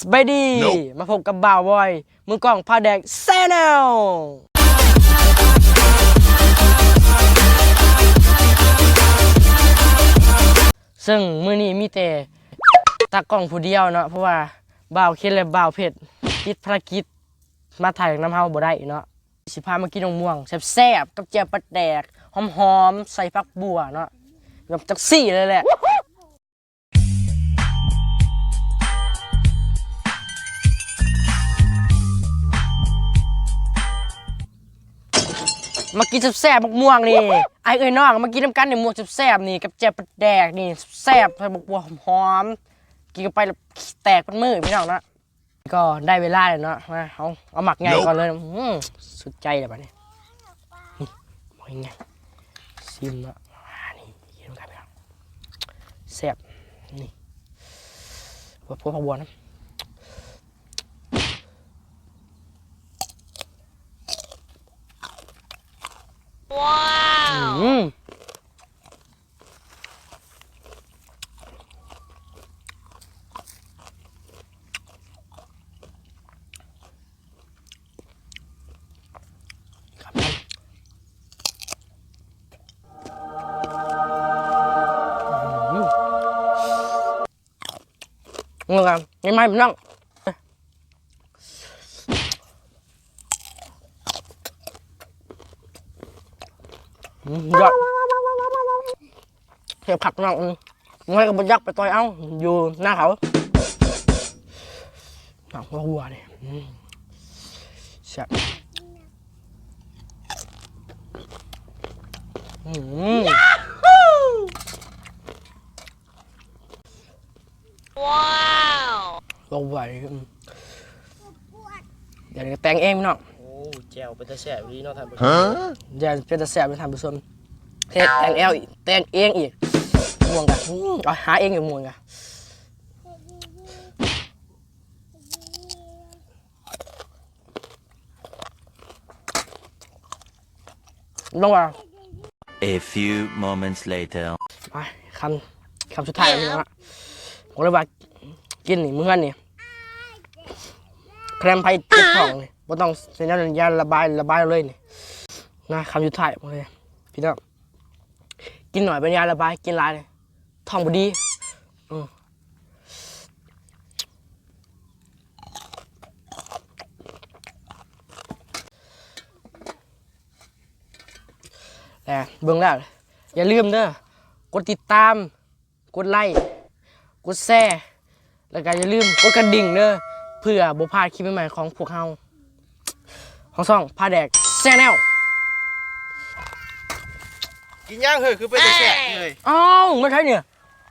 ສະບາຍດີ ມາພົບກັບບ່າວບອຍ ມືກ້ອງພາແດກແຊນແນວ ເຊິ່ງມື້ນີ້ມີແຕ່ຕາກ້ອງຜູ້ດຽວເນາະ ເພາະວ່າບ່າວເຄນ ແລະ ບ່າວເພັດ ຕິດພາລະກິດ ມາຖ່າຍນຳເຮົາບໍ່ໄດ້ເນາະ. ຊິພາມາກິນໝາກມ່ວງແຊບໆ ກັບແຈ່ວປາແດກຫອມໆ ໃສ່ຜັກບົ່ວເນາະ ແບບຈັກຊີ້ເລີຍແຫຼະ. ມາກິນແຊບໆ ໝາກມ່ວງນີ້ ອ້າຍເອີຍນ້ອງ ມາກິນນຳກັນນີ້ ໝາກມ່ວງແຊບໆ ນີ້ ກັບແຈ່ວປາແດກນີ້ ແຊບໆ ໃສ່ໝາກບົວຫອມໆ ກິນເຂົ້າໄປແລ້ວແຕກເບິດມື້ ພີ່ນ້ອງເນາະ. ກໍໄດ້ເວລາແລ້ວເນາະ ມາ ເຮົາເອົາໝາກໃຫຍ່ກ່ອນເລີຍ. ອືມ ສຸດໃຈແລ້ວບາດນີ້ ນີ້ ໝາກໃຫຍ່ ຊິມເນາະ. ອ່າ ນີ້ ກິນນຳກັນພີ່ນ້ອງ ແຊບ ນີ້ ພວກ ພວກຜັກບົ່ວນຳ. ວ້າວ ອືມ. ເອົາລະ ໃໝ່ໆ ພີ່ນ້ອງ ອືມ ຍອດ ແຊບຄັກພີ່ນ້ອງ. ອືມ ນ້ອຍກໍບໍ່ຢາກໄປຕ່ອຍເອົາ ຢູ່ໜ້າເຂົາ ໝາກຫົວຫົວນີ້ ອືມ ແຊບ ອືມ. ວ້າວ ບໍ່ໄຫວ ອືມ ດຽວນີ້ແຕ່ງເອງພີ່ນ້ອງ. ໂອ້ ແຈ່ວເປັນຕາແຊບອີ່ຫຼີເນາະທ່ານຜູ້ຊົມ. ແຈ່ວເປັນຕາແຊບເດ້ທ່ານຜູ້ຊົມ ເຮັດແຕ່ງແອວ ແຕ່ງເອງອີກ ມ່ວງກະ ອືມ ເອົາຫາເອງຢູ່ ມ່ວງກະ. ລອງວ່າ A few moments later. ໄປ ຄຳ ຄຳສຸດທ້າຍແລ້ວພີ່ນ້ອງ ບອກເລີຍວ່າກິນນີ້ ມື້ເຮືອນນີ້ ແພມໄພເຈັບທ້ອງນີ້ ບໍ່ຕ້ອງໃຊ້ນ້ຳຢາລະບາຍ ລະບາຍເລີຍນີ້ນະ. ຄຳສຸດທ້າຍ ບອກເລີຍພີ່ນ້ອງ ກິນໜ້ອຍເປັນຢາລະບາຍ ກິນຫຼາຍນີ້ ທ້ອງບໍ່ດີ ອືມ ແລະ ເບິ່ງແລ້ວ ຢ່າລືມເດີ ກົດຕິດຕາມ ກົດໄລ້ ກົດແຊ ແລ້ວກໍຢ່າລືມກົດກະດິ່ງເດີ ເພື່ອບໍ່ພາດຄລິບໃໝ່ໆ ຂອງພວກເຮົາ ຂອງຊ່ອງພາແດກແຊນແນວ. ກິນຫຍັງເຮີ້ຍ ຄືເປັນຕາແຊບເຮີ້ຍ? ອ້າວ ແມ່ນໃຜນີ້?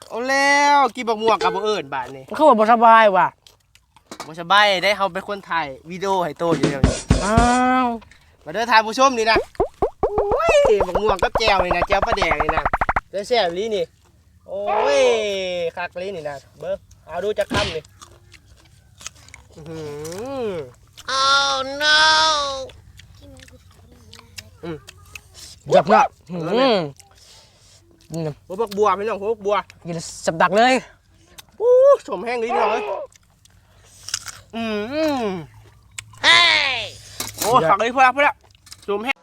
ເອົາແລ້ວ ກິນບັກມ່ວງກໍບໍ່ເອີ້ນບາດນີ້ ຄືວ່າບໍ່ສະບາຍຫວາ? ບໍ່ສະບາຍໃດ໋ ເຮົາເປັນຄົນຖ່າຍວິດີໂອໃຫ້ໂຕຢູ່ແລ້ວນີ້. ອ້າວ ມາເດີທ່ານຜູ້ຊົມນີ້ນະ ໂອ້ຍ ບັກມ່ວງກັບແຈ່ວນີ້ນະ ແຈ່ວປາແດກນີ້ນະ ແຊບອີ່ຫຼີນີ້. ໂອ້ຍ ຄັກອີ່ຫຼີນີ້ນະ ເບິ່ງ ເອົາດູຈັກຄຳນີ້ ອືຫື Oh no ອືມ ຈັບເນາະ ອືມ ໂອ້ ບັກບົວພີ່ນ້ອງ ໂອ້ ບັກບົວ ກິນແຊບດັກເລີຍ. ໂອ້ ສົ້ມແຮງອີ່ຫຼີພີ່ນ້ອງເອີຍ ອືມ ເຮີ້ຍ ໂອ້ ຄັກອີ່ຫຼີ ພໍລະ ພໍລະ ສົ້ມແຮງ.